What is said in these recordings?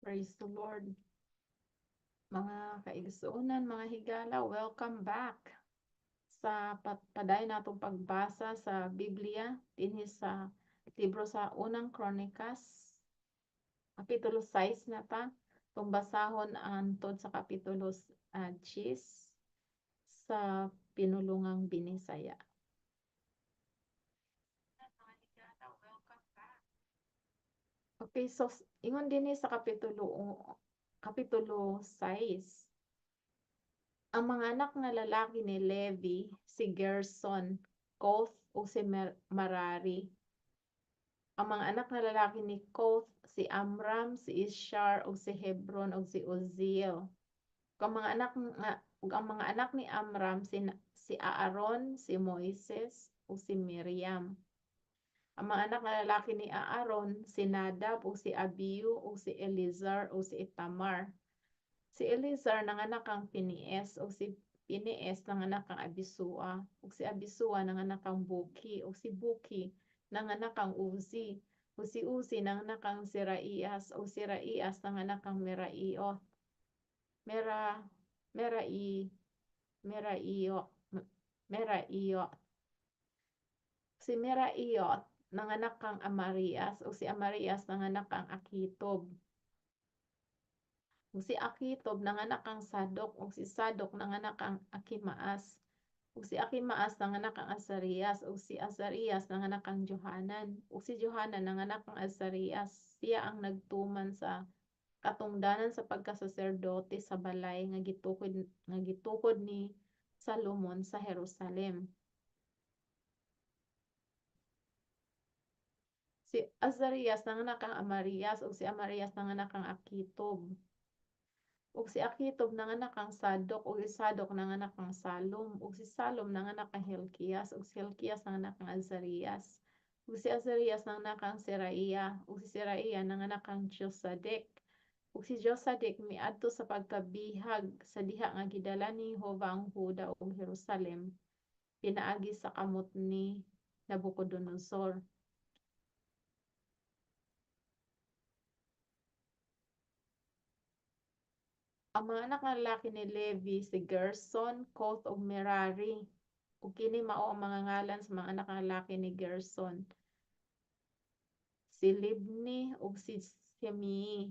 Praise the Lord. Mga kaigsuonan, mga higala, welcome back sa padayon natong pagbasa sa Biblia dinhi sa libro sa Unang Kronikas. Kapitulo 6 na ta. Itong basahon hantod sa kapitulo 10 sa pinulungang Binisaya. Okay, so ingon dinhi sa kapitulo 6. Ang mga anak nga lalaki ni Levi, si Gerson, Koth ug si Merari. Ang mga anak nga lalaki ni Koth, si Amram, si Ishar ug si Hebron ug si Uziel. Ug ang mga anak nga ug ang mga anak ni Amram si Aaron, si Moises ug si Miriam. Ang mga anak nga lalaki ni Aaron, si Nadab ug si Abihu ug si Eleazar ug si Itamar. Si Eleazar nanganak kang Pinies ug si Pinies nanganak kang Abisua ug si Abisua nanganak kang Buki ug si Buki nanganak kang Uzi ug si Uzi nanganak kang Zeraias ug si Zeraias nanganak kang Meraioth. Mera Merai Meraio Meraioth. Si Meraioth nanganak kang Amarias ug si Amarias nanganak kang Akitob. Ug si Akitob nanganak kang Sadok ug si Sadok nanganak kang Akimaas. Ug si Akimaas nanganak kang Azarias ug si Azarias nanganak kang Johanan. Ug si Johanan nanganak kang Azarias. Siya ang nagtuman sa katungdanan sa pagkasaserdote sa balay nga gitukod ni Salomon sa Jerusalem. Si Azarias nanganak kang Amarias ug si Amarias nanganak kang Akitob. Ug si Akitob nanganak kang Sadok ug si Sadok nanganak kang Salom ug si Salom nanganak kang Hilkias ug si Hilkias nanganak kang Azarias. Ug si Azarias nanganak kang Seraia ug si Seraia nanganak kang Josadek. Ug si Josadek miadto sa pagkabihag sa diha nga gidala ni Jehova ang Huda ug Jerusalem pinaagi sa kamot ni Nabucodonosor. Ang mga anak nga lalaki ni Levi si Gerson, Koth ug Merari. Ug kini mao ang mga ngalan sa mga anak nga lalaki ni Gerson: si Libni ug si Simei.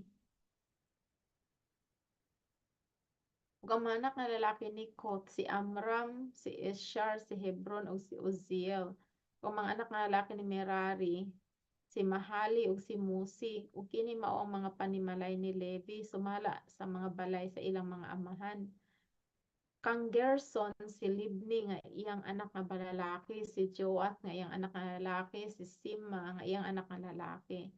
Ug ang mga anak nga lalaki ni Koth si Amram, si Ishar, si Hebron ug si Uziel. Ug ang mga anak nga lalaki ni Merari si Mahali ug si Musi. Ug kini mao ang mga panimalay ni Levi sumala sa mga balay sa ilang mga amahan. Kang Gerson si Libni nga iyang anak nga lalaki, si Joath nga iyang anak nga lalaki, si Sima nga iyang anak nga lalaki.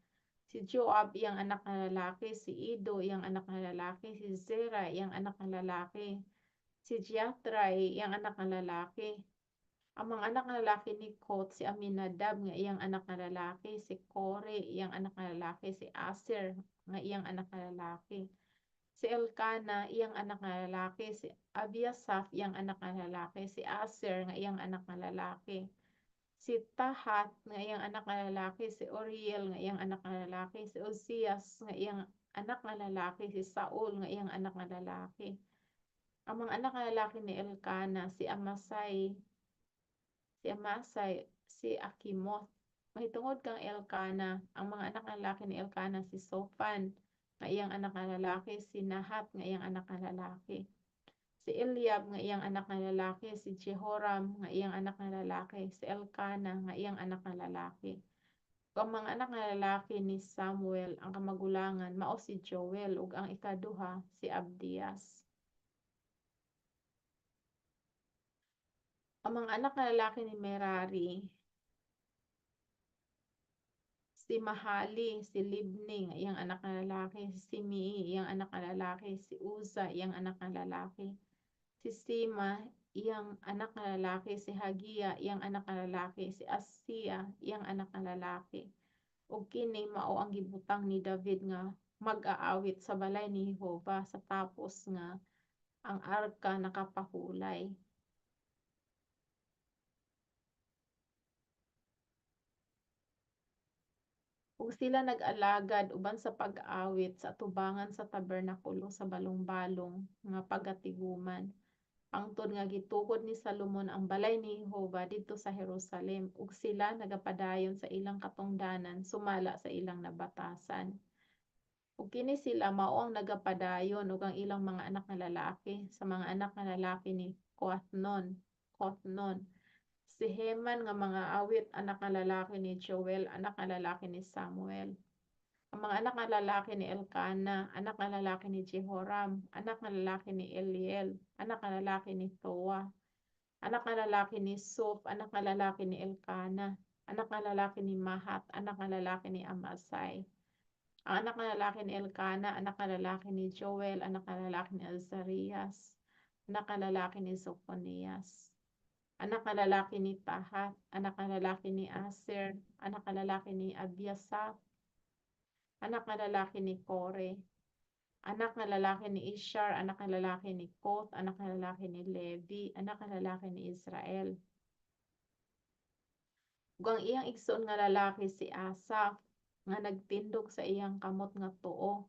Si Joab iyang anak nga lalaki, si Ido iyang anak nga lalaki, si Zera iyang anak nga lalaki, si Jeathrai iyang anak nga lalaki. Ang mga anak nga lalaki ni Koth si Aminadab nga iyang anak nga lalaki, si Kore iyang anak nga lalaki, si Aser nga iyang anak nga lalaki, si Elkana iyang anak nga lalaki, si Abiasaph iyang anak nga lalaki, si Aser nga iyang anak nga lalaki, si Tahat nga iyang anak nga lalaki, si Uriel nga iyang anak nga lalaki, si Ozias nga iyang anak nga lalaki, si Saul nga iyang anak nga lalaki. Ang mga anak nga lalaki ni Elkana si Amasai, si Akimoth. Mahitungod kang Elkana, ang mga anak nga lalaki ni Elkana si Sofan nga iyang anak nga lalaki, si Nahat nga iyang anak nga lalaki, si Eliab nga iyang anak nga lalaki, si Jehoram nga iyang anak nga lalaki, si Elkana nga iyang anak nga lalaki. Ug ang mga anak nga lalaki ni Samuel ang kamagulangan mao si Joel ug ang ikaduha si Abdias. Ang mga anak nga lalaki ni Merari si Mahali, si Libni nga iyang anak nga lalaki, si Simei iyang anak nga lalaki, si Uza iyang anak nga lalaki, si Sima iyang anak nga lalaki, si Hagia iyang anak nga lalaki, si Asiya iyang anak nga lalaki. Ug kini mao ang gibutang ni David nga mag-aawit sa balay ni Jehova sa tapos nga ang arka nakapahulay. Ug sila nag-alagad uban sa pag-awit sa atubangan sa tabernakulo sa balong-balong nga pagatiguman, hangtod nga gitukod ni Salomon ang balay ni Jehova didto sa Jerusalem, ug sila nagapadayon sa ilang katungdanan sumala sa ilang nabatasan. Ug kini sila mao ang nagapadayon ug ang ilang mga anak nga lalaki. Sa mga anak nga lalaki ni Kohathnon, Kothnon, si Heman nga mga awit, anak nga lalaki ni Joel, anak nga lalaki ni Samuel. Ang mga anak nga lalaki ni Elkana, anak nga lalaki ni Jehoram, anak nga lalaki ni Eliel, anak nga lalaki ni Toa, anak nga lalaki ni Suf, anak nga lalaki ni Elkana, anak nga lalaki ni Mahat, anak nga lalaki ni Amasai. Ang anak nga lalaki ni Elkana, anak nga lalaki ni Joel, anak nga lalaki ni Azarias, anak nga lalaki ni Sophonias. Anak nga lalaki ni Tahat, anak nga lalaki ni Aser, anak nga lalaki ni Abiasaph, anak nga lalaki ni Kore, anak nga lalaki ni Ishar, anak nga lalaki ni Koth, anak nga lalaki ni Levi, anak nga lalaki ni Israel. Ug ang iyang igsoon nga lalaki si Asaph, nga nagtindog sa iyang kamot nga tuo.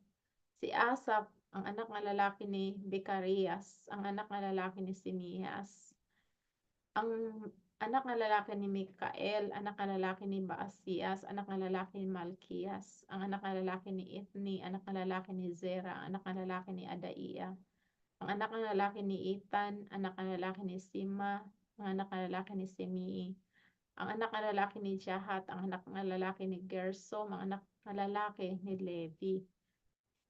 Si Asaph ang anak nga lalaki ni Becarias, ang anak nga lalaki ni Simias. Ang anak nga lalaki ni Mikael, anak nga lalaki ni Baasias, anak nga lalaki ni Malkias, ang anak nga lalaki ni Ithni, anak nga lalaki ni Zera, anak nga lalaki ni Adaia, ang anak nga lalaki ni Ethan, anak nga lalaki ni Sima, ang anak nga lalaki ni Simei, ang anak nga lalaki ni Jahat, ang anak nga lalaki ni Gersom, ang anak nga lalaki ni Levi.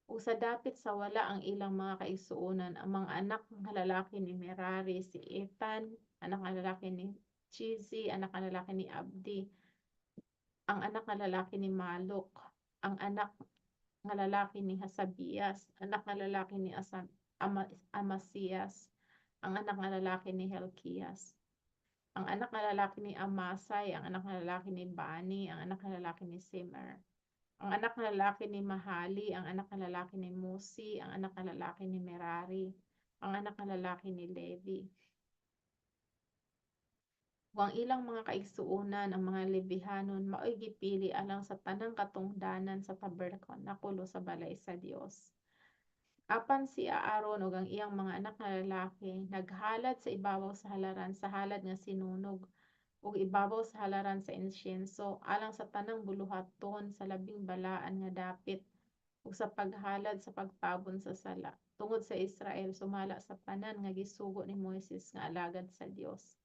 Ug sa dapit sa wala ang ilang mga kaigsuonan, ang mga anak nga lalaki ni Merari, si Ethan, anak nga lalaki ni Chizi, anak nga lalaki ni Abdi, ang anak nga lalaki ni Maluk, ang anak nga lalaki ni Hasabias, anak nga lalaki ni Amasias, ang anak nga lalaki ni Helkias, ang anak nga lalaki ni Amasai, ang anak nga lalaki ni Bani, ang anak nga lalaki ni Simmer, ang anak nga lalaki ni Mahali, ang anak nga lalaki ni Musi, ang anak nga lalaki ni Merari, ang anak nga lalaki ni Levi. Ug ang ilang mga kaigsuonan, ang mga Levihanon, maoy gipili alang sa tanang katungdanan sa tabernakulo sa balay sa Dios. Apan si Aaron ug ang iyang mga anak nga lalaki naghalad sa ibabaw sa halaran sa halad nga sinunog ug ibabaw sa halaran sa insyenso alang sa tanang buluhaton sa labing balaan nga dapit ug sa paghalad sa pagtabon sa sala tungod sa Israel sumala sa tanan nga gisugo ni Moises nga alagad sa Dios.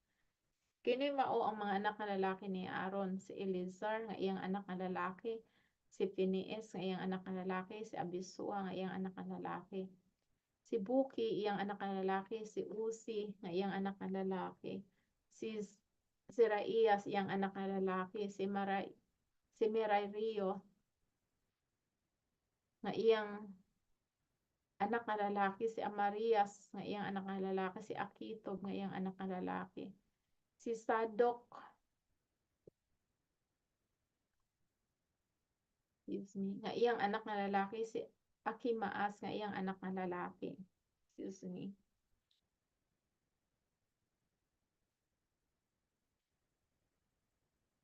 Kini mao ang mga anak nga lalaki ni Aaron: si Eleazar nga iyang anak nga lalaki, si Phinees nga iyang anak nga lalaki, si Abisua nga iyang anak nga lalaki, si Buki iyang anak nga lalaki, si Uzi nga iyang anak nga lalaki, si Zerahias iyang anak nga lalaki, si Merario nga iyang anak nga lalaki, si Amarias nga iyang anak nga lalaki, si Akitob nga iyang anak nga lalaki, si Sadok, excuse me, nga iyang anak nga lalaki, si Akimaas nga iyang anak nga lalaki. Excuse me.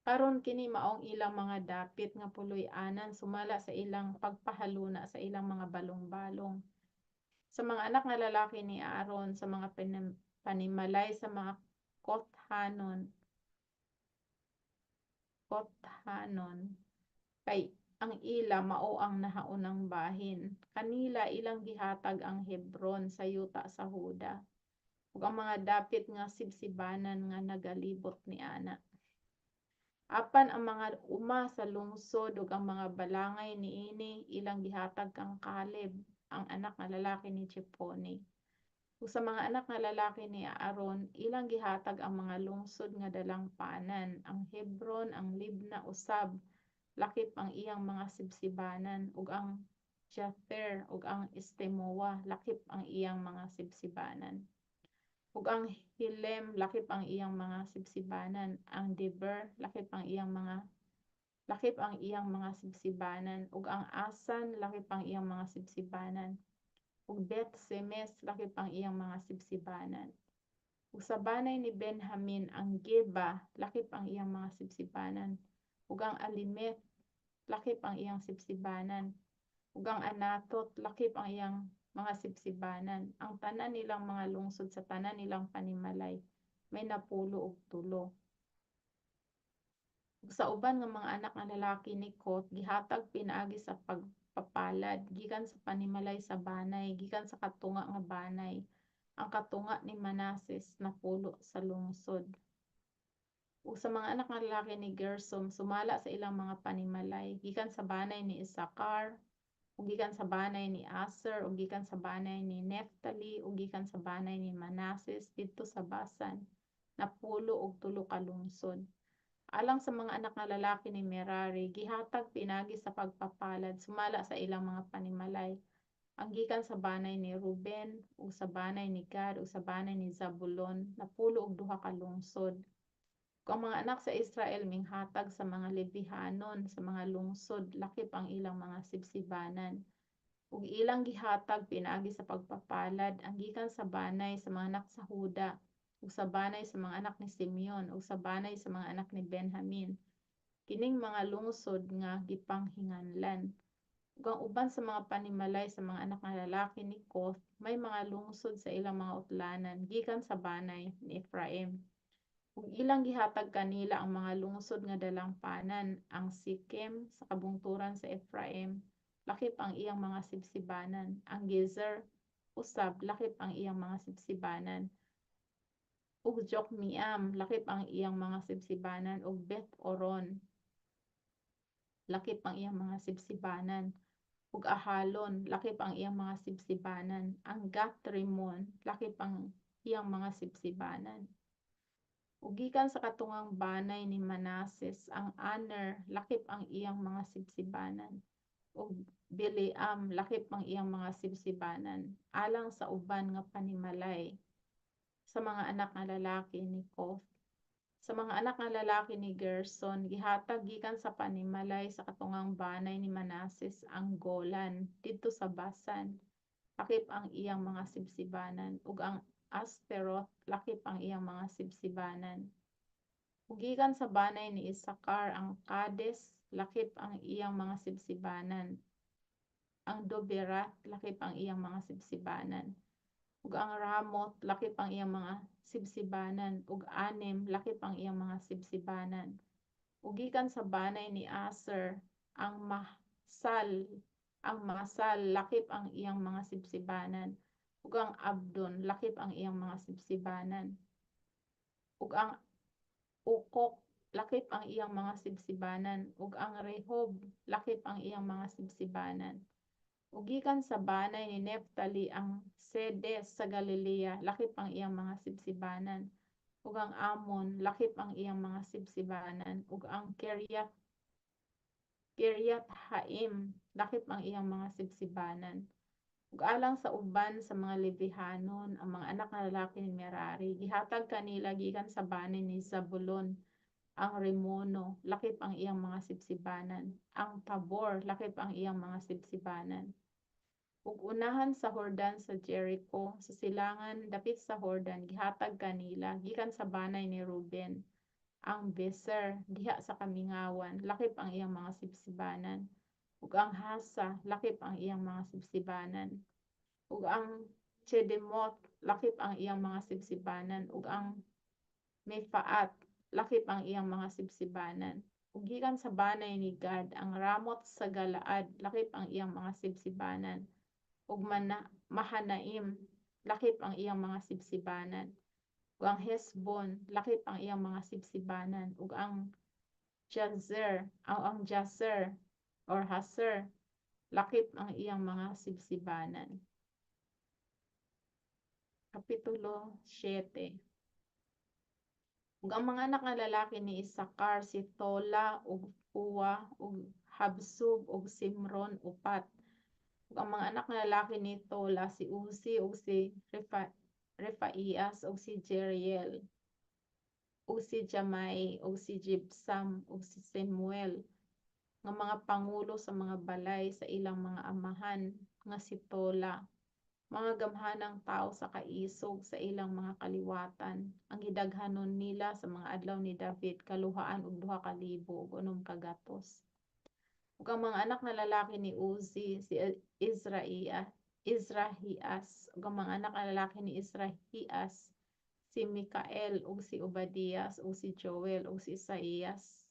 Karon kini maong ilang mga dapit nga puloy-anan sumala sa ilang pagpahaluna sa ilang mga balong-balong. Sa mga anak nga lalaki ni Aaron, sa mga panimalay sa mga Kothanon, kay ang ila mao ang nahaunang bahin. Kanila ilang gihatag ang Hebron sa yuta sa Huda, ug ang mga dapit nga sibsibanan nga nagalibot niana. Apan ang mga uma sa lungsod ug ang mga balangay niini ilang gihatag kang Caleb, ang anak nga lalaki ni Jepone. Ug sa mga anak nga lalaki ni Aaron ilang gihatag ang mga lungsod nga dalangpanan, ang Hebron, ang Libna usab, lakip ang iyang mga sibsibanan, ug ang Jather ug ang Estemoa, lakip ang iyang mga sibsibanan. Ug ang Hilem, lakip ang iyang mga sibsibanan, ang Deber, lakip ang iyang mga sibsibanan, ug ang Asan, lakip ang iyang mga sibsibanan, ug Beth Semes, lakip ang iyang mga sibsibanan. Ug sa banay ni Benjamin, ang Geba, lakip ang iyang mga sibsibanan, ug ang Alimeth, lakip ang iyang sibsibanan, ug ang Anatot, lakip ang iyang mga sibsibanan. Ang tanan nilang mga lungsod sa tanan nilang panimalay may 93. Ug sa uban nga mga anak nga lalaki ni Koth gihatag pinaagi sa pagpapalad gikan sa panimalay sa banay, gikan sa katunga nga banay. Ang katunga ni Manases 10 sa lungsod. Ug sa mga anak nga lalaki ni Gersom sumala sa ilang mga panimalay, gikan sa banay ni Isakar, ug gikan sa banay ni Aser, ug gikan sa banay ni Neftali, ug gikan sa banay ni Manases didto sa Basan, 93 ka lungsod. Alang sa mga anak nga lalaki ni Merari, gihatag pinaagi sa pagpapalad sumala sa ilang mga panimalay, ang gikan sa banay ni Ruben, ug sa banay ni Gad, ug sa banay ni Zabulon, 12 ka lungsod. Ug ang mga anak sa Israel minghatag sa mga Levihanon sa mga lungsod lakip ang ilang mga sibsibanan. Ug ilang gihatag pinaagi sa pagpapalad ang gikan sa banay sa mga anak sa Huda, ug sa banay sa mga anak ni Simeon, ug sa banay sa mga anak ni Benjamin, kining mga lungsod nga gipanghinganlan. Ug ang uban sa mga panimalay sa mga anak nga lalaki ni Koth may mga lungsod sa ilang mga utlanan gikan sa banay ni Efraim. Ug ilang gihatag kanila ang mga lungsod nga dalangpanan, ang Sikem sa kabungturan sa Efraim, lakip ang iyang mga sibsibanan, ang Gezer usab lakip ang iyang mga sibsibanan, ug Jokmeam lakip ang iyang mga sibsibanan, ug Beth Oron lakip ang iyang mga sibsibanan, ug Ajalon lakip ang iyang mga sibsibanan, ang Gath Rimmon lakip ang iyang mga sibsibanan. Ug gikan sa katungang banay ni Manases ang Aner lakip ang iyang mga sibsibanan, ug Bileam lakip ang iyang mga sibsibanan, alang sa uban nga panimalay sa mga anak nga lalaki ni Koth. Sa mga anak nga lalaki ni Gerson gihatag gikan sa panimalay sa katungang banay ni Manases ang Golan didto sa Basan lakip ang iyang mga sibsibanan, ug ang Asteroth lakip ang iyang mga sibsibanan. Ug gikan sa banay ni Isakar ang Kades lakip ang iyang mga sibsibanan, ang Doberat lakip ang iyang mga sibsibanan, ug ang Ramoth lakip ang iyang mga sibsibanan, ug Anem lakip ang iyang mga sibsibanan. Ug gikan sa banay ni Aser ang Masal lakip ang iyang mga sibsibanan, ug ang Abdon lakip ang iyang mga sibsibanan, ug ang Ukok lakip ang iyang mga sibsibanan, ug ang Rehob lakip ang iyang mga sibsibanan. Ug gikan sa banay ni Neftali ang Cedes sa Galilea lakip ang iyang mga sibsibanan, ug ang Amon lakip ang iyang mga sibsibanan, ug ang Kiryat Haim lakip ang iyang mga sibsibanan. Ug alang sa uban sa mga Levihanon, ang mga anak nga lalaki ni Merari, gihatag kanila gikan sa banay ni Zabulon ang Rimono lakip ang iyang mga sibsibanan, ang Tabor lakip ang iyang mga sibsibanan. Ug unahan sa Hordan sa Jericho sa silangan dapit sa Hordan gihatag kanila gikan sa banay ni Ruben ang Beser diha sa kamingawan lakip ang iyang mga sibsibanan, ug ang Hasa lakip ang iyang mga sibsibanan, ug ang Chedemoth lakip ang iyang mga sibsibanan, ug ang Mefaat lakip ang iyang mga sibsibanan. Ug gikan sa banay ni Gad ang Ramot sa Galaad lakip ang iyang mga sibsibanan, ug Mahanaim lakip ang iyang mga sibsibanan, ug ang Hesbon lakip ang iyang mga sibsibanan, ug ang Jazer ang Jazer or Hazer lakip ang iyang mga sibsibanan. Kapitulo 7. Ug ang mga anak nga lalaki ni Isakar si Tola ug Pua ug Habsub ug Simron, upat. Ug ang mga anak nga lalaki ni Tola si Uzi ug si Refaias ug si Jeriel ug si Jamai ug si Jibsam ug si Samuel, nga mga pangulo sa mga balay sa ilang mga amahan nga si Tola, mga gamhanang tawo sa kaisog sa ilang mga kaliwatan. Ang gidaghanon nila sa mga adlaw ni David 202,600. Ug ang mga anak nga lalaki ni Uzi, si Izrahias. Ug ang mga anak nga lalaki ni Izrahias, si Mikael ug si Obadias ug si Joel ug si Isaías.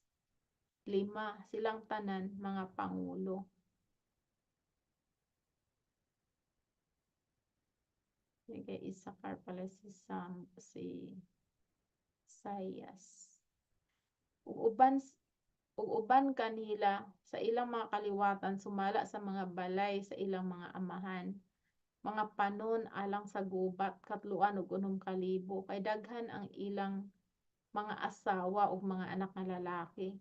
Lima silang tanan mga pangulo. Kay Isakar pala si Sam, si Isaias. Ug uban kanila sa ilang mga kaliwatan sumala sa mga balay sa ilang mga amahan. Mga panon alang sa gubat, 306,000, kay daghan ang ilang mga asawa ug mga anak nga lalaki.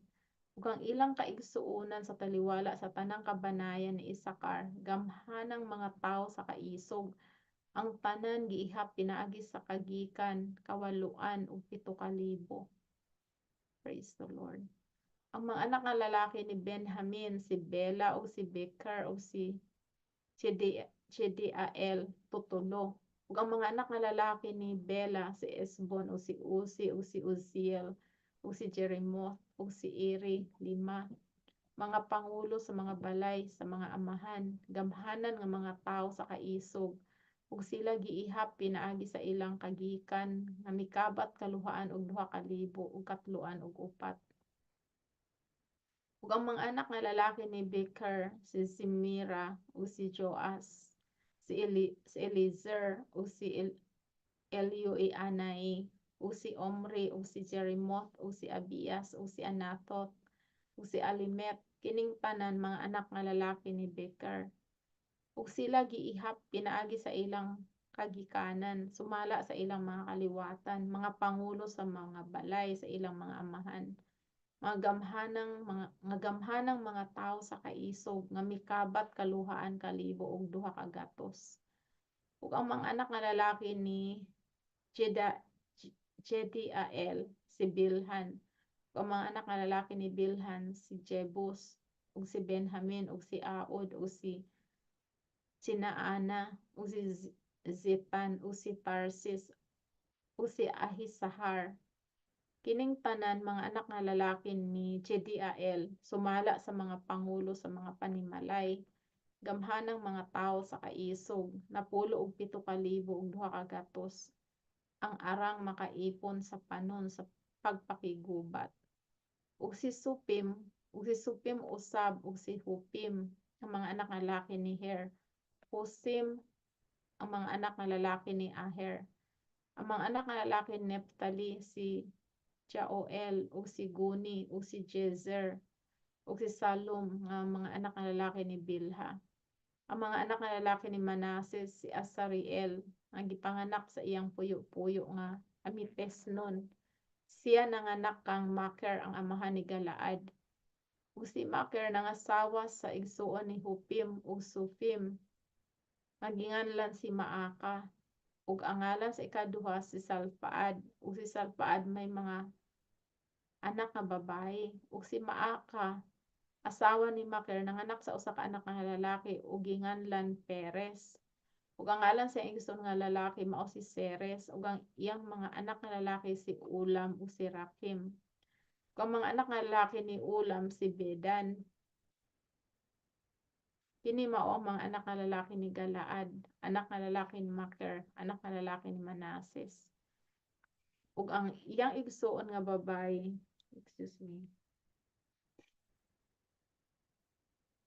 Ug ang ilang kaigsuonan sa taliwala sa tanang kabanayan ni Isakar, gamhanang mga tawo sa kaisog, ang tanan giihap pinaagi sa kagikan, 807,000. Praise the Lord. Ang mga anak nga lalaki ni Benjamin, si Bela ug si Beker ug si Jediael, tutulo. Ug ang mga anak nga lalaki ni Bela, si Esbon ug si Uzi ug si Uziel ug si Jeremoth ug si Iri, lima. Mga pangulo sa mga balay sa mga amahan, gamhanan nga mga tawo sa kaisog, ug sila giihap pinaagi sa ilang kagikan nga mikabat 202,304. Ug ang mga anak nga lalaki ni Beker, si Simira ug si Joas, si Eliezer ug si Elioenai ug si Omri ug si Jerimoth ug si Abias ug si Anathoth ug si Alemeth, kining tanan mga anak nga lalaki ni Beker. Ug sila giihap pinaagi sa ilang kagikanan sumala sa ilang mga kaliwatan, mga pangulo sa mga balay sa ilang mga amahan, mga gamhanang mga tawo sa kaisog nga mikabat 202,200. Ug ang mga anak nga lalaki ni Jediael, si Bilhan. Ug ang mga anak nga lalaki ni Bilhan, si Jebus ug si Benjamin ug si Aod ug si Sinaana ug si Zetan ug si Tarsis ug si Ahisahar. Kining tanan mga anak nga lalaki ni Jediael sumala sa mga pangulo sa mga panimalay, gamhanang mga tawo sa kaisog, 97,200 ang arang makaipon sa panon sa pagpakigubat. Ug si Supim usab ug si Hupim ang mga anak nga lalaki ni Her, Husim ang mga anak nga lalaki ni Aher. Ang mga anak nga lalaki ni Neptali, si Jaoel ug si Guni ug si Jezer ug si Salum nga mga anak nga lalaki ni Bilha. Ang mga anak nga lalaki ni Manases, si Asariel nga gipanganak sa iyang puyo-puyo nga Amitesnon. Siya nanganak kang Maker ang amahan ni Galaad. Ug si Maker nangasawa sa igsuon ni Hupim ug Sufim nga ginganlan si Maaka, ug ang ngalan sa ikaduha si Salpaad, ug si Salpaad may mga anak nga babaye. Ug si Maaka, asawa ni Maker, nanganak sa usa ka anak nga lalaki ug ginganlan Perez. Ug ang ngalan sa iyang igsoon nga lalaki mao si Ceres, ug ang iyang mga anak nga lalaki si Ulam ug si Rakim. Ug ang mga anak nga lalaki ni Ulam si Bedan. Kini mao ang mga anak nga lalaki ni Galaad, anak nga lalaki ni Maker, anak nga lalaki ni Manases. Ug ang iyang igsuon nga babaye, excuse me,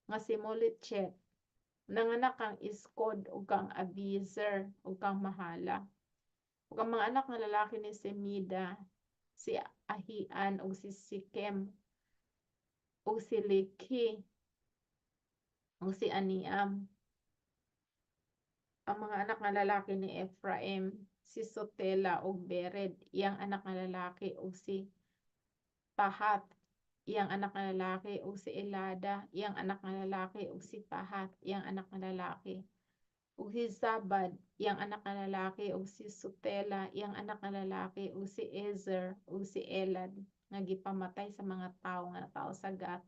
nga si Molichet, nanganak kang Iskod ug kang Abiezer ug kang Mahala. Ug ang mga anak nga lalaki ni Semida, si Ahian ug si Sikem ug si Likhi ug si Aniam. Ang mga anak nga lalaki ni Ephraim, si Sotela ug Bered, iyang anak nga lalaki, ug si Tahat, iyang anak nga lalaki, ug si Elada, iyang anak nga lalaki, ug si Tahat, iyang anak nga lalaki, ug si Zabad, iyang anak nga lalaki, ug si Sutela, iyang anak nga lalaki, ug si Ezer, ug si Elad, nga gipamatay sa mga tawo nga natawo sa Gat,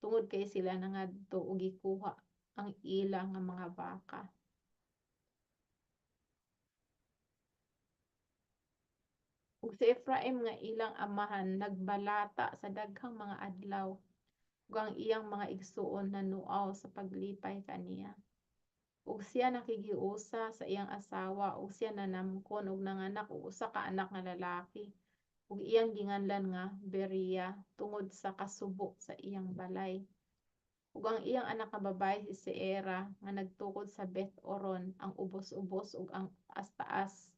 tungod kay sila nangadto ug gikuha ang ila nga mga baka. Ug si Ephraim nga ilang amahan nagbalata sa daghang mga adlaw. Ug ang iyang mga igsuon nanuaw sa paglipay kaniya. Ug siya nakigiusa sa iyang asawa ug siya nanamkon ug nanganak og usa ka anak nga lalaki ug iyang ginganlan nga Beria tungod sa kasubo sa iyang balay. Ug ang iyang anak nga babaye si Seera nga nagtukod sa Beth Horon ang ubos-ubos ug ang taas-taas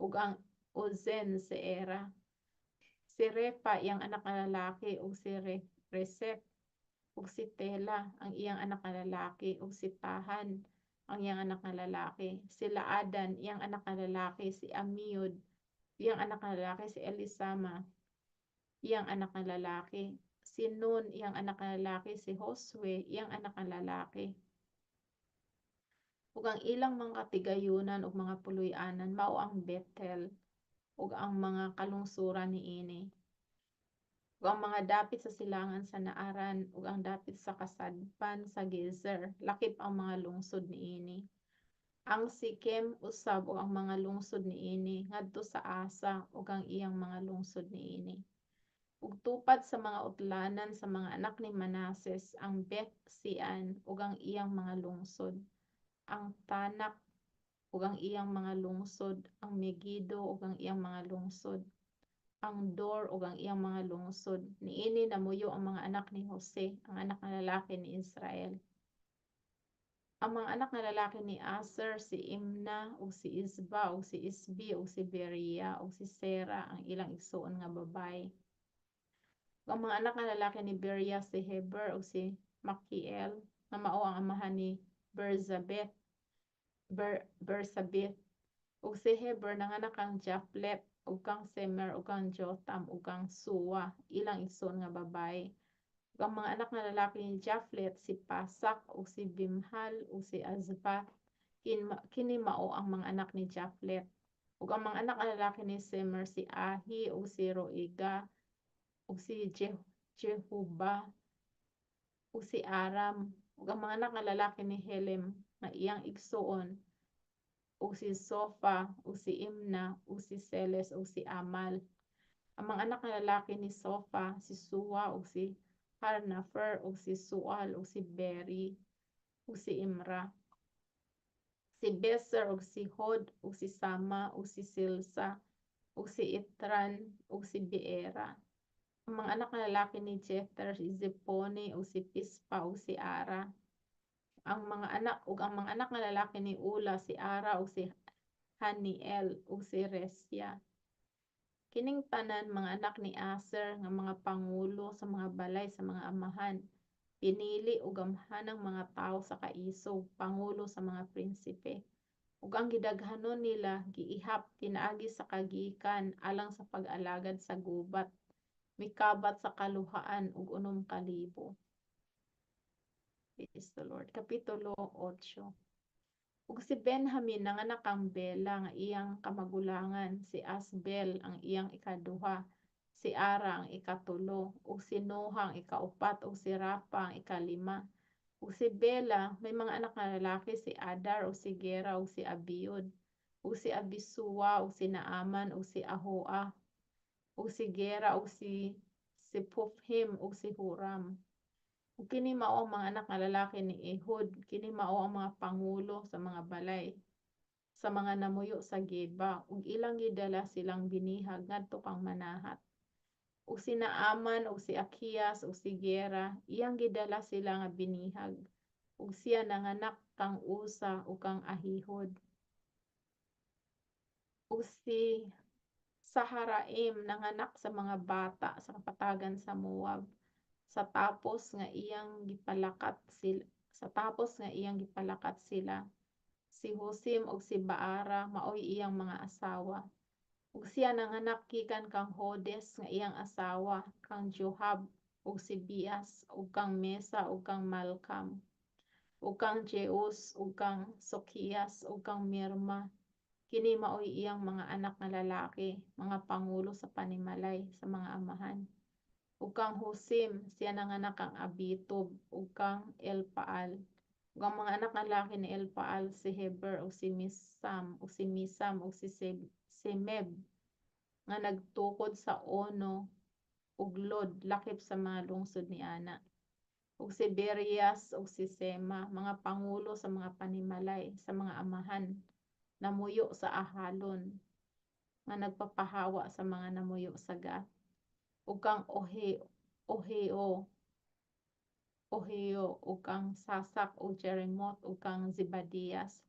ug ang Uzen Seera. Si Refa iyang anak nga lalaki ug si Resef ug si Tela ang iyang anak nga lalaki ug si Tahan ang iyang anak nga lalaki, si Laadan iyang anak nga lalaki, si Amiud iyang anak nga lalaki, si Elisama iyang anak nga lalaki, si Nun iyang anak nga lalaki, si Josue iyang anak nga lalaki. Ug ang ilang mga katigayunan ug mga puloy-anan mao ang Bethel ug ang mga kalungsuran niini, ug ang mga dapit sa silangan sa Naaran ug ang dapit sa kasadpan sa Gezer, lakip ang mga lungsod niini. Ang Sikem usab ug ang mga lungsod niini ngadto sa Asa ug ang iyang mga lungsod niini. Ug tupad sa mga utlanan sa mga anak ni Manases ang Beth Sean ug ang iyang mga lungsod, ang Tanak ug ang iyang mga lungsod, ang Megido ug ang iyang mga lungsod, ang Dor ug ang iyang mga lungsod. Niini namuyo ang mga anak ni Jose, ang anak nga lalaki ni Israel. Ang mga anak nga lalaki ni Aser si Imna ug si Isba ug si Isbi ug si Beria ug si Sera ang ilang igsuon nga babaye. Ug ang mga anak nga lalaki ni Beria si Heber ug si Makiel nga mao ang amahan ni Berzabeth Bersabeth. Ug si Heber nanganak kang Jaflet ug kang Semer ug kang Jotham ug kang Sua ilang igsuon nga babaye. Ug ang mga anak nga lalaki ni Jaflet si Pasak ug si Bimhal ug si Azvath. Kini mao ang mga anak ni Jaflet. Ug ang mga anak nga lalaki ni Semer si Ahi ug si Roiga ug si Jehuba ug si Aram. Ug ang mga anak nga lalaki ni Helem nga iyang igsuon ug si Sofa ug si Imna ug si Seles ug si Amal. Ang mga anak nga lalaki ni Sofa si Sua ug si Harnafer ug si Sual ug si Beri ug si Imra. Si Beser ug si Hod ug si Sama ug si Silsa ug si Itran ug si Beera. Ang mga anak nga lalaki ni Jether si Zepone ug si Pispa ug si Ara. Ang mga anak ug ang mga anak nga lalaki ni Ula si Ara ug si Haniel ug si Resya. Kining tanan mga anak ni Aser nga mga pangulo sa mga balay sa mga amahan, pinili og gamhanang mga tawo sa kaisog, pangulo sa mga prinsipe. Ug ang gidaghanon nila giihap pinaagi sa kagikan alang sa pag-alagad sa gubat, mikabat sa kaluhaan ug 6,000. Praise the Lord. Kapitulo 8. Ug si Benjamin nanganak kang Bela nga iyang kamagulangan, si Asbel ang iyang ikaduha, si Ara ang ikatulo, ug si Noha ang ikaupat, ug si Rafa ang ikalima. Ug si Bela may mga anak nga lalaki, si Adar ug si Gera ug si Abiud, ug si Abisua ug si Naaman ug si Ahoa, ug si Gera ug si Sepuphim ug si Huram. Ug kini mao ang mga anak nga lalaki ni Ehud, kini mao ang mga pangulo sa mga balay sa mga namuyo sa Geba, ug ilang gidala silang binihag ngadto kang Manahat. Ug si Naaman ug si Achias ug si Gera, iyang gidala sila nga binihag, ug siya nanganak kang Usa ug kang Ahihud. Ug si Saharaim nanganak sa mga bata sa kapatagan sa Moab sa tapos nga iyang gipalakat sila sa tapos nga iyang gipalakat sila. Si Husim ug si Baara maoy iyang mga asawa. Ug siya nanganak gikan kang Hodes nga iyang asawa kang Johab ug si Bias ug kang Mesa ug kang Malcam ug kang Jeus ug kang Sokias ug kang Mirma. Kini maoy iyang mga anak nga lalaki, mga pangulo sa panimalay sa mga amahan. Ug kang Husim siya nanganak kang Abitub ug kang Elpaal. Ug ang mga anak nga lalaki ni Elpaal si Heber ug si Misam ug si Misam ug si Semeb nga nagtukod sa Ono ug Lod lakip sa mga lungsod ni ana. Ug si Berias ug si Sema, mga pangulo sa mga panimalay sa mga amahan namuyo sa Ahalon nga nagpapahawa sa mga namuyo sa Gath. Ug kang Oheo Oheo ug kang Sasak ug Jerimoth ug kang Zebadias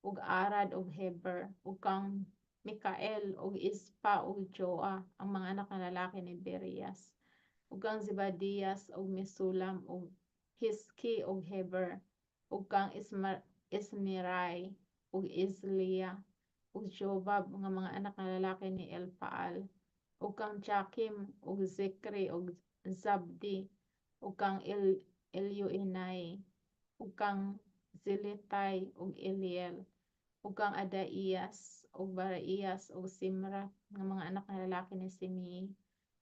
ug Arad ug Heber ug kang Mikael ug Ispa ug Joa, ang mga anak nga lalaki ni Berias, ug kang Zebadias ug Mesulam ug Hiski ug Heber ug kang Ismirai ug Izlia ug Jobab, nga mga anak nga lalaki ni Elpaal, ug kang Jakim ug Zikri ug Zabdi ug kang Elioenai ug kang Zilitay ug Eliel ug kang Adaías ug Baraías ug Simrath, nga mga anak nga lalaki ni Simei,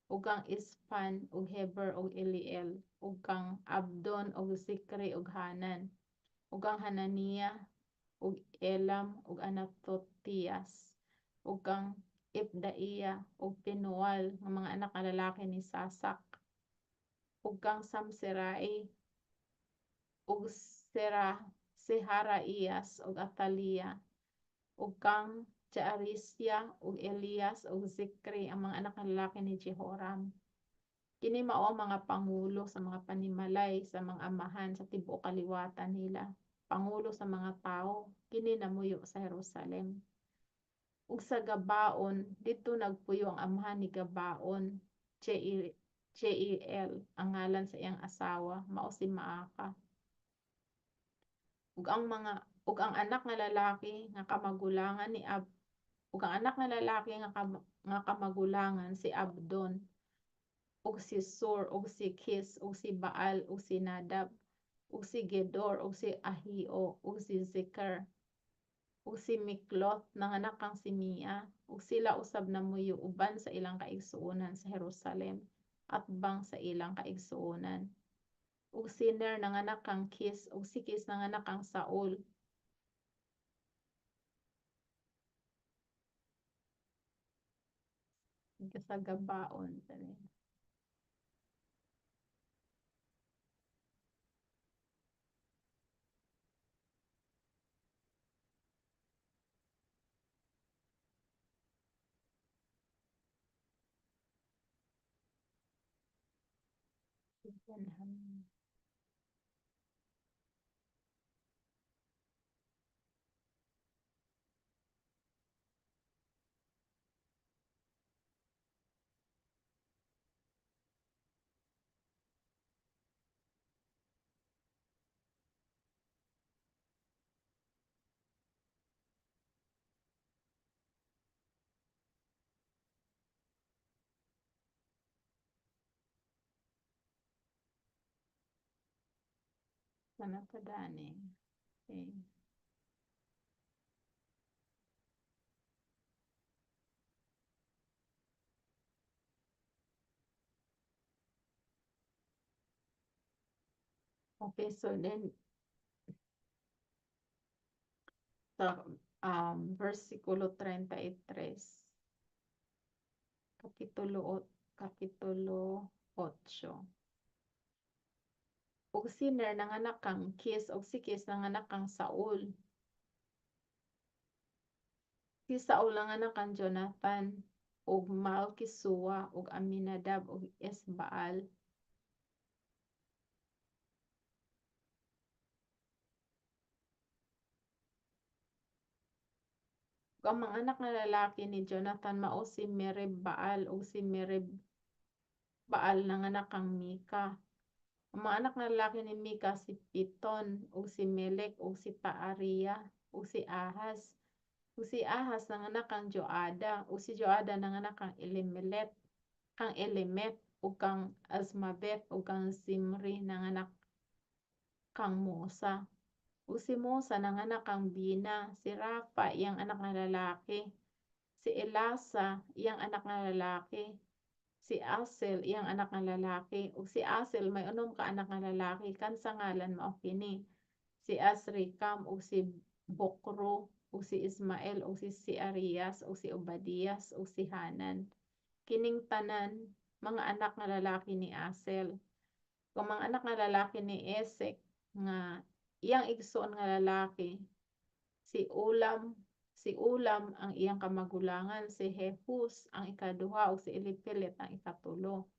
ug kang Ispan ug Heber ug Eliel ug kang Abdon ug Zikri ug Hanan ug kang Hanania ug Elam ug Anathotias ug kang Ipdaia ug Penuel, nga mga anak nga lalaki ni Sasak, ug kang Samserai ug Seharaías ug Atalia ug kang Jaarisia ug Elias ug Zikri, ang mga anak nga lalaki ni Jehoram. Kini mao ang mga pangulo sa mga panimalay sa mga amahan sa tibuok kaliwatan nila, pangulo sa mga tawo, kini namuyo sa Jerusalem. Ug sa Gabaon, didto nagpuyo ang amahan ni Gabaon, Jeiel ang ngalan sa iyang asawa, mao si Maaca. Ug ang anak nga lalaki nga kamagulangan ni Ab ug ang anak nga lalaki nga kamagulangan si Abdon ug si Sur ug si Kis ug si Baal ug si Nadab ug si Gedor ug si Ahio ug si Zeker ug si Mikloth, nanganak kang Simea, ug sila usab namuyo uban sa ilang kaigsuonan sa Jerusalem atbang sa ilang kaigsuonan. Ug si Ner nanganak kang Kis ug si Kis nanganak kang Saul. Sa Gabaon. Sana pa dani. Okay. Okay, so then sa versikulo 33, kapitulo 8. Ug si Ner nanganak kang Kis, ug si Kis nanganak kang Saul. Si Saul nanganak kang Jonathan, ug Malkisua, ug Aminadab, ug Esbaal. Ug ang mga anak nga lalaki ni Jonathan mao si Merib-Baal ug si Merib-Baal nanganak kang Mika. Ang mga anak nga lalaki ni Mika si Piton ug si Melek ug si Taaria ug si Ahaz. Ug si Ahaz nanganak kang Joada ug si Joada nanganak kang Elimelet, kang Elimet ug kang Azmaveth ug kang Zimri nanganak kang Mosa. Ug si Mosa nanganak kang Bina, si Rafa iyang anak nga lalaki, si Elasa iyang anak nga lalaki, si Asel iyang anak nga lalaki, ug si Asel may unom ka anak nga lalaki kan sa ngalan mao kini: si Asrikam ug si Bokro ug si Ismael ug si Searias ug si Obadias ug si Hanan. Kining tanan mga anak nga lalaki ni Asel. Ug ang mga anak nga lalaki ni Esek nga iyang igsoon nga lalaki, si Ulam ang iyang kamagulangan, si Jehus ang ikaduha ug si Elipelet ang ikatulo.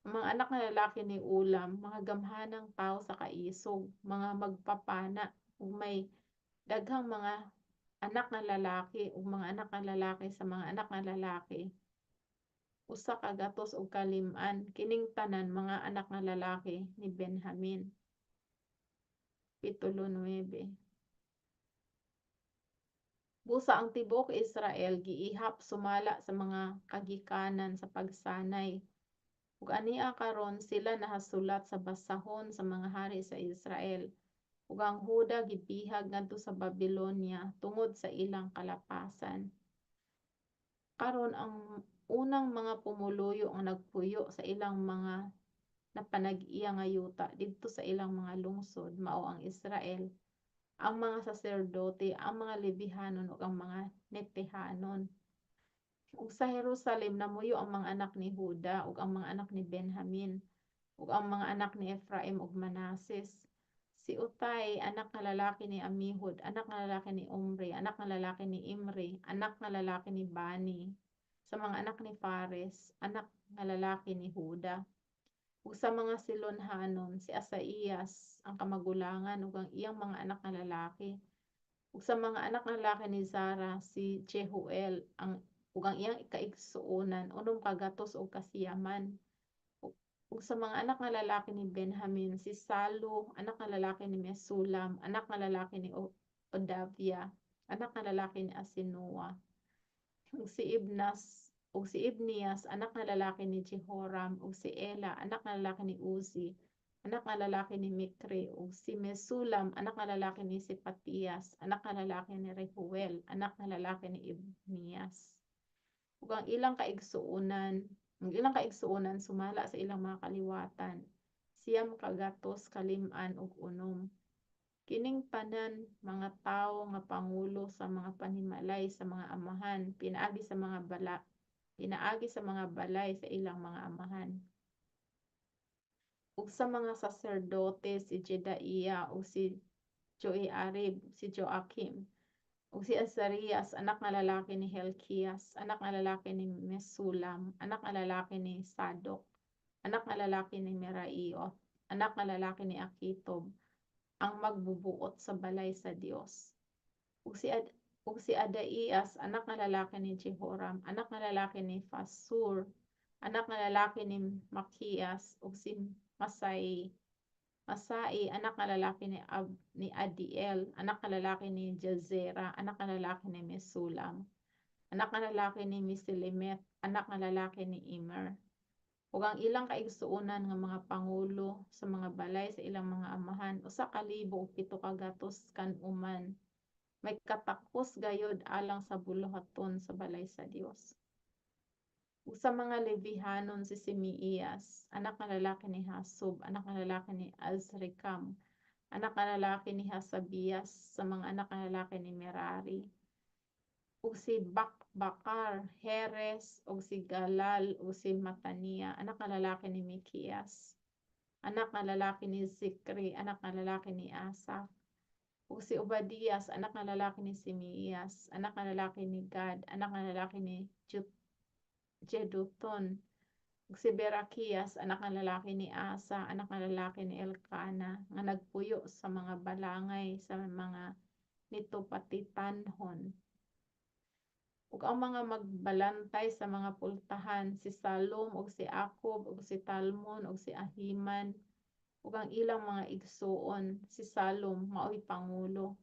Ang mga anak nga lalaki ni Ulam, mga gamhanang tawo sa kaisog, mga magpapana, ug may daghang mga anak nga lalaki ug mga anak nga lalaki sa mga anak nga lalaki, 105. Kining tanan mga anak nga lalaki ni Benjamin. Kapitulo 9. Busa ang tibuok Israel giihap sumala sa mga kagikanan sa pagsanay. Ug ania karon sila nahasulat sa basahon sa mga hari sa Israel. Ug ang Huda gibihag ngadto sa Babylonia tungod sa ilang kalapasan. Karon ang unang mga pumuluyo nga nagpuyo sa ilang mga napanag-iya nga yuta didto sa ilang mga lungsod mao ang Israel, ang mga saserdote, ang mga Levihanon ug ang mga Netihanon. Ug sa Jerusalem namuyo ang mga anak ni Huda ug ang mga anak ni Benjamin ug ang mga anak ni Efraim ug Manases. Si Utai, anak nga lalaki ni Amihud, anak nga lalaki ni Omri, anak nga lalaki ni Imri, anak nga lalaki ni Bani, sa mga anak ni Fares, anak nga lalaki ni Huda. Ug sa mga Silonhanon, si Asaías ang kamagulangan ug ang iyang mga anak nga lalaki. Ug sa mga anak nga lalaki ni Zara, si Jehuel ang ug ang iyang kaigsuonan, 909. Ug sa mga anak nga lalaki ni Benjamin, si Salu, anak nga lalaki ni Mesulam, anak nga lalaki ni Odavia, anak nga lalaki ni Asinua. Ug si Ibnas ug si Ibnias, anak nga lalaki ni Jehoram, ug si Ela, anak nga lalaki ni Uzi, anak nga lalaki ni Mikri, ug si Mesulam, anak nga lalaki ni Sepatias, anak nga lalaki ni Rehuel, anak nga lalaki ni Ibnias. Ug ang ilang kaigsuonan sumala sa ilang mga kaliwatan, 956. Kining tanan mga tawo nga pangulo sa mga panimalay sa mga amahan pinaagi sa mga balay sa ilang mga amahan. Ug sa mga saserdote, si Jedaiah ug si Joiarib, si Joakim, ug si Azarias, anak nga lalaki ni Helkias, anak nga lalaki ni Mesulam, anak nga lalaki ni Sadok, anak nga lalaki ni Meraioth, anak nga lalaki ni Akitob, ang magbubuot sa balay sa Dios. Ug si Adaias, anak nga lalaki ni Jehoram, anak nga lalaki ni Fasur, anak nga lalaki ni Makias, ug si Masai, anak nga lalaki ni Adiel, anak nga lalaki ni Jazera, anak nga lalaki ni Mesulam, anak nga lalaki ni Mesilemeth, anak nga lalaki ni Immer. Ug ang ilang kaigsuonan nga mga pangulo sa mga balay sa ilang mga amahan, 1,706, may katakos gayod alang sa buluhaton sa balay sa Dios. Ug sa mga Levihanon, si Simiias, anak nga lalaki ni Hasub, anak nga lalaki ni Azrikam, anak nga lalaki ni Hasabias, sa mga anak nga lalaki ni Merari. Ug si Bakbakar, Heres, ug si Galal, ug si Matania, anak nga lalaki ni Mikias, anak nga lalaki ni Zikri, anak nga lalaki ni Asaph. Ug si Obadias, anak nga lalaki ni Simiias, anak nga lalaki ni Gad, anak nga lalaki ni Jeduthun. Ug si Berakias, anak nga lalaki ni Asa, anak nga lalaki ni Elkana, nga nagpuyo sa mga balangay sa mga Netopatitanhon. Ug ang mga magbalantay sa mga pultahan, si Salum ug si Akub ug si Talmon ug si Ahiman ug ang ilang mga igsuon. Si Salum maoy pangulo.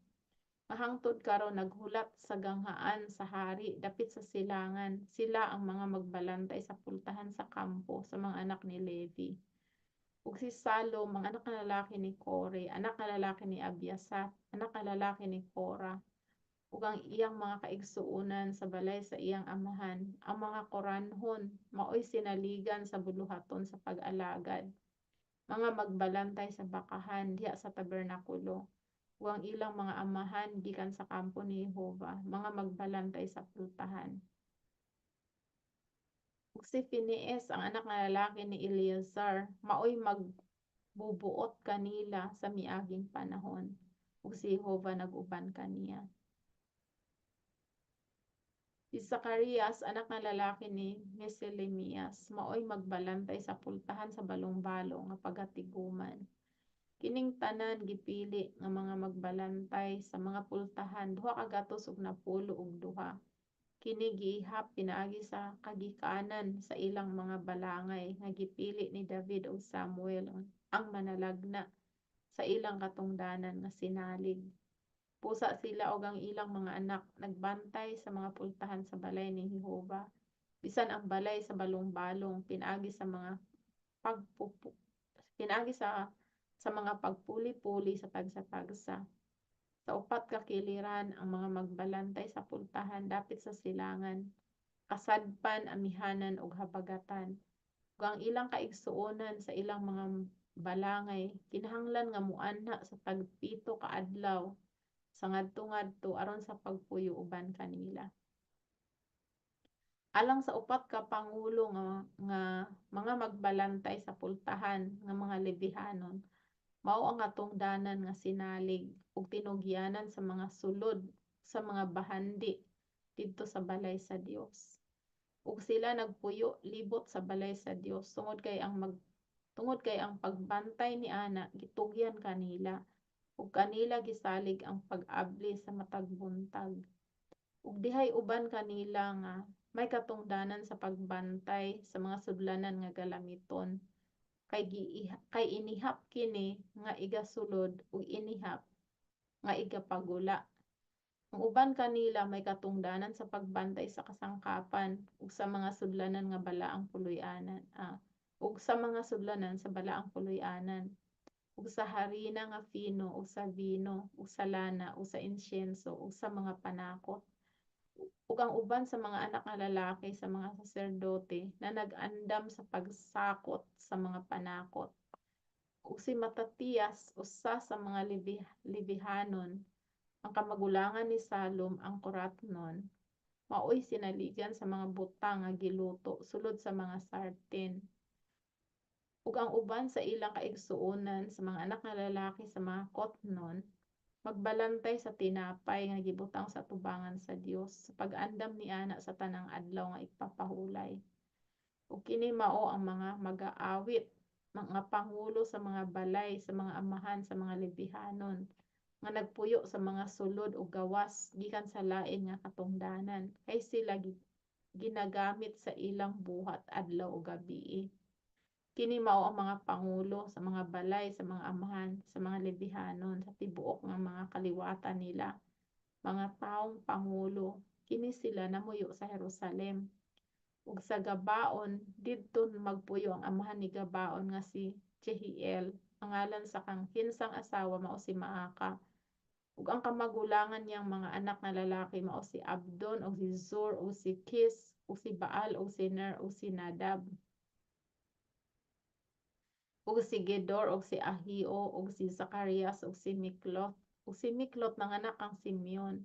Nga hangtod karon naghulat sa ganghaan sa hari dapit sa silangan. Sila ang mga magbalantay sa pultahan sa kampo sa mga anak ni Levi. Ug si Salum, ang anak nga lalaki ni Kore, anak nga lalaki ni Abiasap, anak nga lalaki ni Kora, ug ang iyang mga kaigsuonan sa balay sa iyang amahan, ang mga Koranhon, maoy sinaligan sa buluhaton sa pag-alagad, mga magbalantay sa bakahan diha sa tabernakulo, ug ang ilang mga amahan gikan sa kampo ni Jehova, mga magbalantay sa pultahan. Ug si Phinees, ang anak nga lalaki ni Eleazar, maoy Bubuot kanila sa miaging panahon, ug si Jehova nag-uban kaniya. Si Zacarias, anak nga lalaki ni Meselemias, maoy magbalantay sa pultahan sa balong-balong nga pagatiguman. Kining tanan gipili nga mga magbalantay sa mga pultahan 292. Kini giihap pinaagi sa kagikanan sa ilang mga balangay nga gipili ni David ug Samuel ang manalagna sa ilang katungdanan nga sinalig. Busa sila ug ang ilang mga anak nagbantay sa mga pultahan sa balay ni Jehova, bisan ang balay sa balong-balong, pinaagi sa mga pagpuli-puli sa tagsa-tagsa. Sa upat ka kiliran ang mga magbalantay sa pultahan dapit sa silangan, kasadpan, amihanan ug habagatan. Ug ang ilang kaigsuonan sa ilang mga balangay kinahanglan nga moanha sa tagpito ka adlaw sa ngadto-ngadto aron sa pagpuyo uban kanila. Alang sa upat ka pangulo nga mga magbalantay sa pultahan nga mga Levihanon, mao ang katungdanan nga sinalig ug tinugyanan sa mga sulod sa mga bahandi didto sa balay sa Dios. Ug sila nagpuyo libot sa balay sa Dios tungod kay ang pagbantay niana gitugyan kanila, ug kanila gisalig ang pag-abli sa matag buntag. Ug dihay uban kanila nga may katungdanan sa pagbantay sa mga sudlanan nga galamiton, kay inihap kini nga igasulod ug inihap nga igapagula. Ang uban kanila may katungdanan sa pagbantay sa kasangkapan ug sa mga sudlanan nga balaang puloy-anan ug sa mga sudlanan sa balaang puloy-anan, ug sa harina nga fino ug sa bino ug sa lana ug sa insyenso ug sa mga panakot. Ug ang uban sa mga anak nga lalaki sa mga saserdote na nag-andam sa pagsakot sa mga panakot. Ug si Matatias, usa sa mga Levihanon, ang kamagulangan ni Salum ang Koratnon, maoy sinaligan sa mga butang nga giluto sulod sa mga sartin. Ug ang uban sa ilang kaigsuonan sa mga anak nga lalaki sa mga Kothnon magbalantay sa tinapay nga gibutang sa atubangan sa Dios sa pag-andam niana sa tanang adlaw nga igpapahulay. Ug kini mao ang mga magaawit, mga pangulo sa mga balay sa mga amahan sa mga Levihanon nga nagpuyo sa mga sulod ug gawas gikan sa lain nga katungdanan, kay sila ginagamit sa ilang buhat adlaw ug gabii. Kini mao ang mga pangulo sa mga balay sa mga amahan sa mga Levihanon sa tibuok nga mga kaliwatan nila, mga tawong pangulo. Kini sila namuyo sa Jerusalem. Ug sa Gabaon didto magpuyo ang amahan ni Gabaon nga si Jehiel. Ang ngalan sa kang kinsang asawa mao si Maaca. Ug ang kamagulangan niyang mga anak nga lalaki mao si Abdon ug si Zur ug si Kis ug si Baal ug si Ner ug si Nadab ug si Gedor ug si Ahio ug si Zacarias ug si Mikloth. Ug si Miklot nanganak kang Simeon.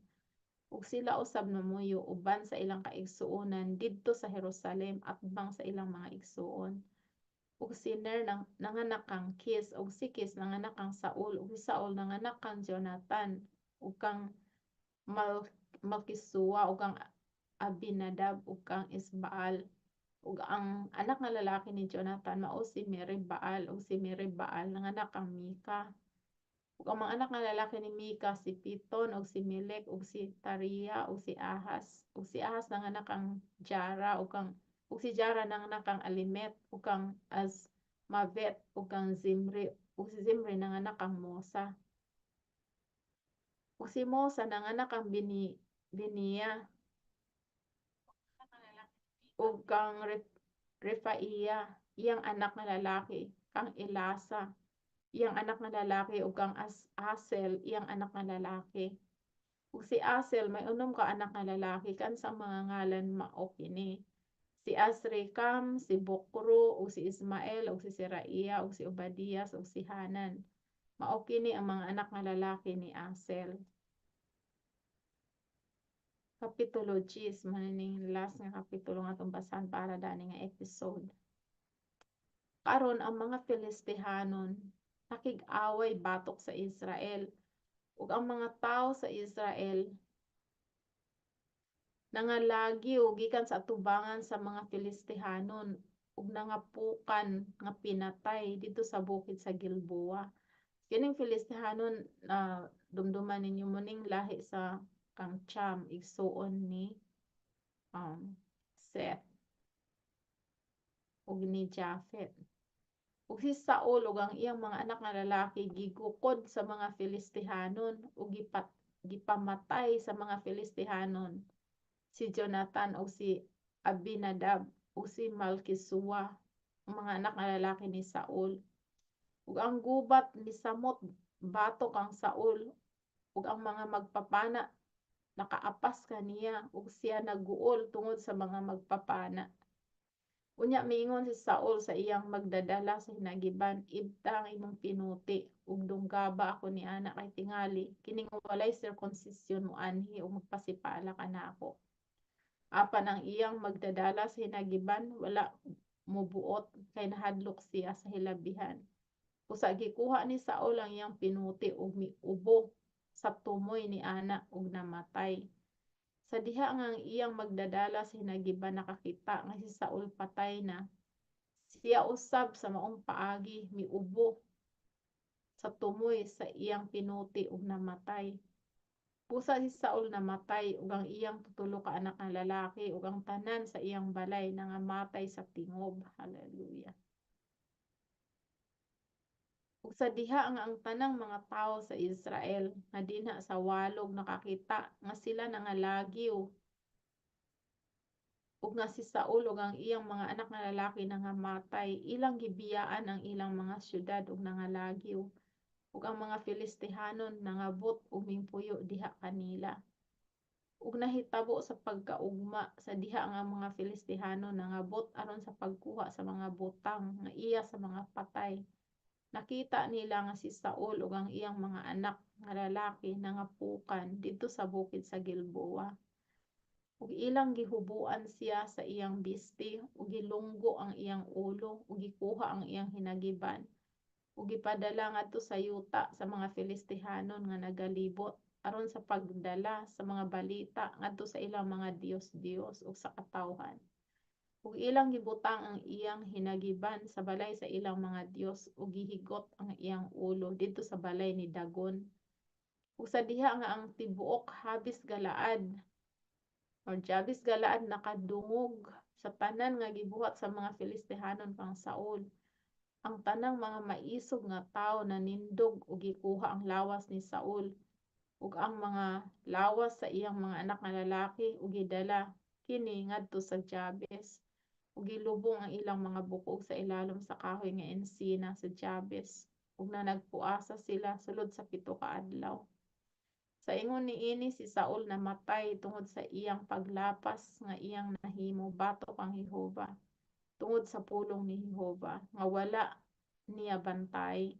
Ug sila usab namuyo uban sa ilang kaigsuonan didto sa Jerusalem atbang sa ilang mga igsuon. Ug si Ner nanganak kang Kis, ug si Kis nanganak kang Saul, ug si Saul nanganak kang Jonathan ug kang Malkisua ug kang Abinadab ug kang Isbaal. Ug ang anak nga lalaki ni Jonathan mao si Merib-baal, ug si Merib-baal nanganak kang Mika. Ug ang mga anak nga lalaki ni Mika si Piton ug si Melec ug si Tarea ug si Ahaz. Ug si Ahaz nanganak kang Jara, ug si Jara nanganak kang Alimet ug kang Azmavet ug kang Zimri, ug si Zimri nanganak kang Mosa. Ug si Mosa nanganak kang Binia ug kang Refaia, iyang anak nga lalaki, kang Elasa, iyang anak nga lalaki, ug kang Asel, iyang anak nga lalaki. Ug si Asel may unom ka anak nga lalaki kan sa mga ngalan mao kini: si Azrikam, si Bokru, ug si Ismael, ug si Seraia, ug si Obadias, ug si Hanan. Mao kini ang mga anak nga lalaki ni Asel. Kapitulo 10, mao ning last nga kapitulo nga atong basahan para dani nga episode. Karon ang mga Filistihanon nakig-away batok sa Israel. Ug ang mga tawo sa Israel nangalagyo gikan sa atubangan sa mga Filistihanon ug nangapukan nga pinatay didto sa bukid sa Gilboa. Kining Filistihanon na dumduman ninyo mo ning lahi sa kang Cham, igsuon ni Seth ug ni Japhet. Ug si Saul ug ang iyang mga anak nga lalaki gigukod sa mga Filistihanon ug gipamatay sa mga Filistihanon si Jonathan ug si Abinadab ug si Malkisua, ang mga anak nga lalaki ni Saul. Ug ang gubat misamot batok kang Saul ug ang mga magpapana nakaapas kaniya ug siya naguol tungod sa mga magpapana. Unya miingon si Saul sa iyang magdadala sa hinagiban, "Ibta ang imong pinuti ug dunggaba ako niana, kay tingali kining walay sirkumsisyon moanhi ug magpasipala kanako." Apan ang iyang magdadala sa hinagiban wala mobuot kay nahadlok siya sa hilabihan. Usa gikuha ni Saul ang iyang pinuti ug miubo sa tumoy ni ana ug namatay. Sa diha nga ang iyang magdadala sa hinagiban nakakita nga si Saul patay na, siya usab sa maong paagi miubo sa tumoy sa iyang pinuti ug namatay. Busa si Saul namatay ug ang iyang tutulo ka anak nga lalaki ug ang tanan sa iyang balay nangamatay sa tingob. Hallelujah. Ug sa diha nga ang tanang mga tawo sa Israel nga dinha sa walog nakakita nga sila nangalagyo ug nga si Saul ug ang iyang mga anak nga lalaki nangamatay, ilang gibiyaan ang ilang mga syudad ug nangalagyo. Ug ang mga Filistihanon nangabot ug mingpuyo diha kanila. Ug nahitabo sa pagkaugma, sa diha nga ang mga Filistihanon nangabot aron sa pagkuha sa mga butang nga iya sa mga patay, nakita nila nga si Saul ug ang iyang mga anak nga lalaki nangapukan didto sa bukid sa Gilboa. Ug ilang gihubuan siya sa iyang bisti ug gilunggo ang iyang ulo ug gikuha ang iyang hinagiban ug gipadala ngadto sa yuta sa mga Filistihanon nga nagalibot aron sa pagdala sa mga balita ngadto sa ilang mga diyos-diyos ug sa katawhan. Ug ilang gibutang ang iyang hinagiban sa balay sa ilang mga diyos ug gihigot ang iyang ulo didto sa balay ni Dagon. Ug sa diha nga ang tibuok Habis Galaad or Jabes Galaad nakadungog sa tanan nga gibuhat sa mga Filistihanon kang Saul, ang tanang mga maisog nga tawo nanindog ug gikuha ang lawas ni Saul ug ang mga lawas sa iyang mga anak nga lalaki ug gidala kini ngadto sa Jabes ug gilubong ang ilang mga bukog sa ilalom sa kahoy nga ensina sa Jabes ug nanagpuasa sila sulod sa 7 ka adlaw. Sa ingon niini si Saul namatay tungod sa iyang paglapas nga iyang nahimo batok kang Jehova, tungod sa pulong ni Jehova nga wala niya bantay,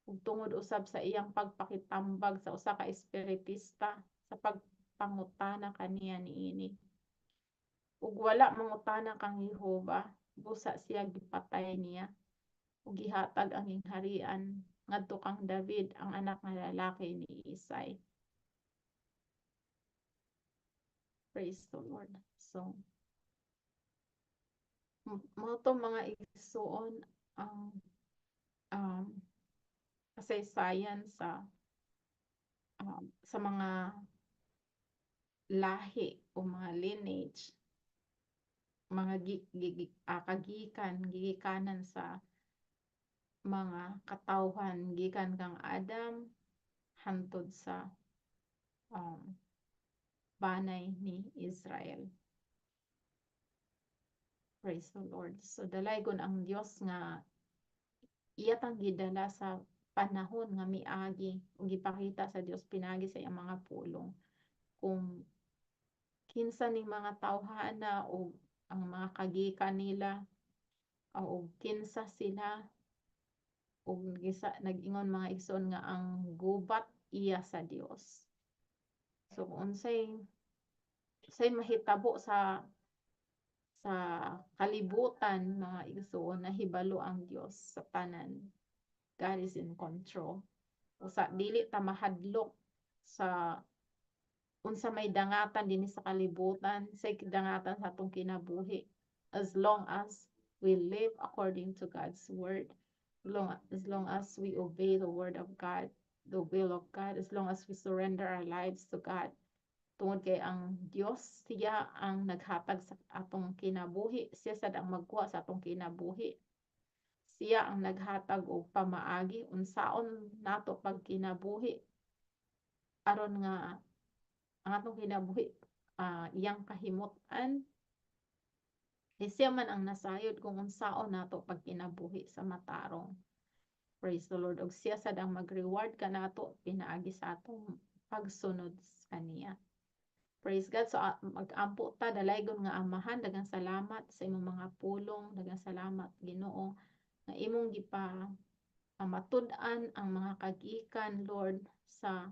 ug tungod usab sa iyang pagpakitambag sa usa ka espiritista sa pagpangutana kaniya niini. Ug wala mangutana kang Jehova, busa siya gipatay niya ug gihatag ang gingharian ngadto kang David, ang anak nga lalaki ni Isai. Praise the Lord. So, mao to, mga igsuon, ang kasaysayan sa mga lahi o mga lineage, mga kagikan, gigikanan sa mga katawhan gikan kang Adam hantod sa banay ni Israel. Praise the Lord. So dalaygon ang Dios nga iya tang gidala sa panahon nga miagi ug gipakita sa Dios pinaagi sa iyang mga pulong kung kinsa ning mga tawhana o ang mga kagikan nila o kinsa sila, ug nag-ingon, mga igsoon, nga ang gubat iya sa Dios. So kung unsay unsay mahitabo sa kalibutan, mga igsoon, nahibalo ang Dios sa tanan. God is in control. Usa dili ta mahadlok sa unsa may dangatan dinhi sa kalibutan, sa dangatan sa atong kinabuhi, as long as we live according to God's word, as long as we obey the word of God, the will of God, as long as we surrender our lives to God. Tungod kay ang Dios, siya ang naghatag sa atong kinabuhi, siya sad ang magkuha sa atong kinabuhi. Siya ang naghatag og pamaagi unsaon nato pagkinabuhi aron nga ang atong kinabuhi iyang kahimut-an. Eh, siya man ang nasayod kung unsaon nato pagkinabuhi sa matarong. Praise the Lord. Og siya sad ang mag-reward kanato pinaagi sa atong pagsunod sa kaniya. Praise God. So mag-ampo ta. Dalaygon nga Amahan, daghang salamat sa imong mga pulong, daghang salamat, Ginoo, nga imong gipa matud-an ang mga kagikan, Lord, sa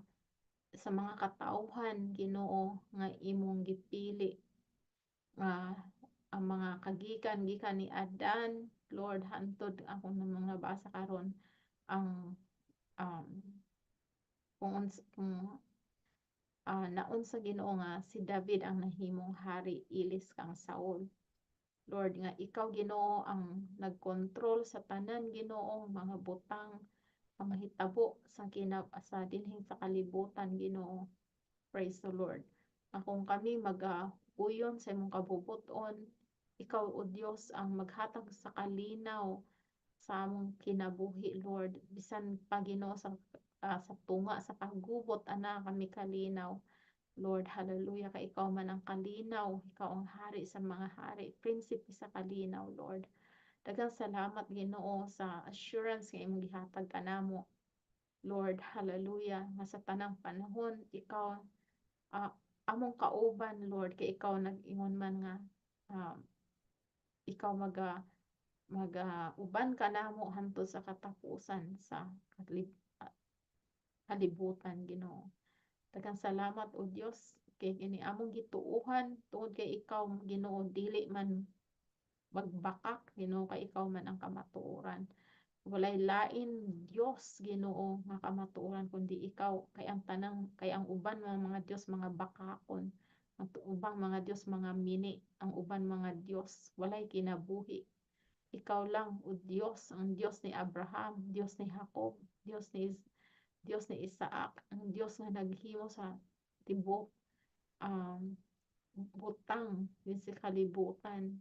mga katawhan, Ginoo, nga imong gipili nga ang mga kagikan gikan ni Adan, Lord, hantod ako ng mga nabasa karon ang kung naunsa, Ginoo, nga si David ang nahimong hari ilis kang Saul. Lord, nga ikaw, Ginoo, ang nagkontrol sa tanan, Ginoo, mga butang ang mahitabo sa dinhi sa kalibutan, Ginoo. Praise the Lord. Kung kami maga-uyon sa imong kabubut-on, ikaw, o Dios, ang maghatag sa kalinaw sa among kinabuhi, Lord. Bisan pa, Ginoo, sa tunga sa kagubot ana kami kalinaw. Lord, hallelujah, kay ikaw man ang kalinaw, ikaw ang hari sa mga hari, prinsipe sa kalinaw, Lord. Daghang salamat, Ginoo, sa assurance nga imong gihatag kanamo. Lord, hallelujah, nga sa tanang panahon ikaw among kauban, Lord, kay ikaw nag-ingon man nga ikaw maga uban kanamo hantod sa katapusan sa kalibutan, Ginoo. Daghang salamat, o Dios, kay kini among gituohan tungod kay ikaw, Ginoo, dili man magbakak, Ginoo, kay ikaw man ang kamatuoran. Walay lain Dios, Ginoo, nga kamatuoran kundi ikaw, kay ang tanang kay ang uban mga mga Dios mga bakakon. Ang ubang mga Dios mga mini, ang uban mga Dios walay kinabuhi. Ikaw lang, o Dios, ang Dios ni Abraham, Dios ni Jacob, Dios ni Isaac, ang Dios nga naghimo sa tibuok butang din sa kalibutan.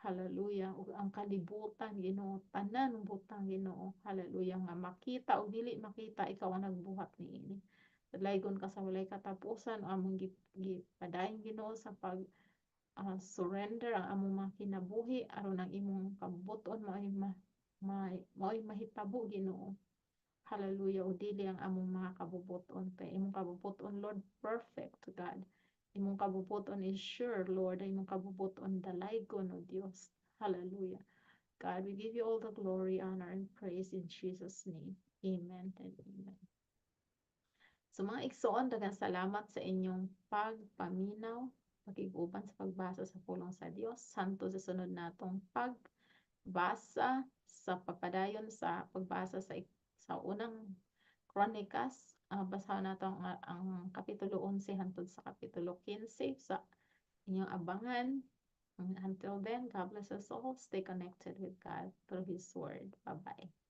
Hallelujah. Ug ang kalibutan, Ginoo, tanan butang, Ginoo. Hallelujah, nga makita o dili makita, ikaw ang nagbuhat niini. Dalaygon ka sa walay katapusan. Among gipadayon, Ginoo, sa pag surrender ang among mga kinabuhi aron ang imong kabubut-on mao'y mahitabo, Ginoo. Hallelujah. O dili ang among mga kabubut-on. Kay imong kabubut-on, Lord, perfect, God. Imong kabubut-on is sure, Lord. Imong kabubut-on dalaygon, O Dios. Hallelujah. God, we give you all the glory, honor, and praise in Jesus' name. Amen and amen. So mga igsoon, daghang salamat sa inyong pagpaminaw, pakig-uban sa pagbasa sa pulong sa Dios. Hantod sa sunod natong pagbasa sa pagpadayon sa pagbasa sa Unang Kronikas. Basahon nato ang Kapitulo 11 hantod sa Kapitulo 15 sa inyong abangan. Until then, God bless us all. Stay connected with God through His Word. Bye-bye.